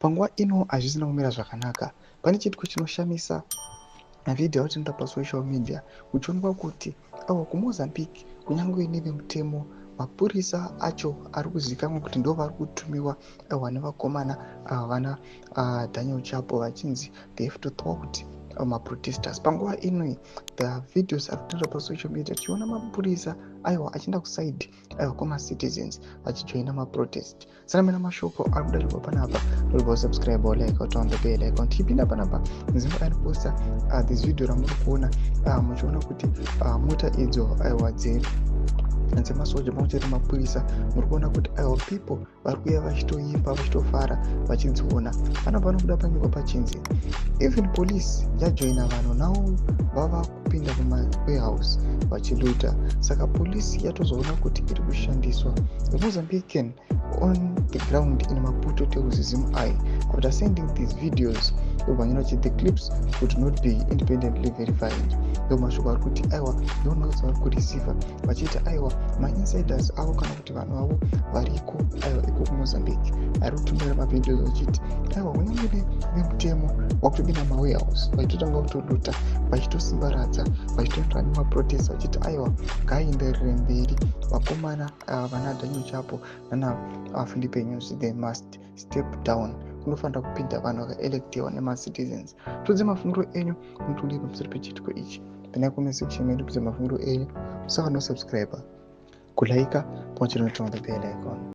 Panguva ino hazvisina kumira zvakanaka. Pane chiitiko chinoshamisa, mavhidhiyo atinoita pasocial media, kuchionekwa kuti aiwa, kuMozambique kunyange nevemutemo, mapurisa acho ari kuzivikanwa kuti ndo vari kutumiwa, aiwa, nevakomana ava vana Daniel Chapo, vachinzi they have to thwart maprotesters. Panguva ino the videos ari kutenderera pasocial media, tichiona mapurisa, aiwa, achienda kuside, aiwa, kwamacitizens vachijoina maprotest. Saka mina mashoko ari kudarikwa panapa, uri subscribe, like, turn the bell icon. Tichipinda panapa, mudzimba anoposta this video ramuri kuona, muchiona kuti mota idzo, aiwa, dzemasoja pamwe chete mapurisa. Muri kuona kuti, aiwa, people vari kuuya vachitoimba, vachitofara vachidziona. Pana panobuda panyika pachinzi even police yajoina vanhu, now vava kupinda mumawarehouse vachiloota. Saka polisi yatozoona kuti iri kushandiswa. The Mozambican on the ground in Maputo tells ZimEye after sending these videos, vanyora kuti the clips could not be independently verified. Ndo mashoko ari kuti, aiwa, ndonotes vari kureceiva vachiita, aiwa, mainsiders avo kana kuti vanhu vavo variko, aiwa, iko kuMozambique, ari kutumira mavideos vachiti, aiwa, kunyange nevemutemo vakutopinda mawarehouse, vachitotanga kutoloota, vachitosimbaradza, vachitoendera nemaprotest, vachiti, aiwa, ngaaenderere mberi vakomana vana Daniel Chapo nana Filipe Nyusi. They must step down. Kunofanira kupinda vanhu vakaelectiwa nemacitizens. Tudze mafungiro enyu mutuli pamusoro pechiitiko ichi. Pinai comment section medu, tudze mafungiro enyu. Musaka nosubscribe, kulike pamwe chete noturn the bell icon.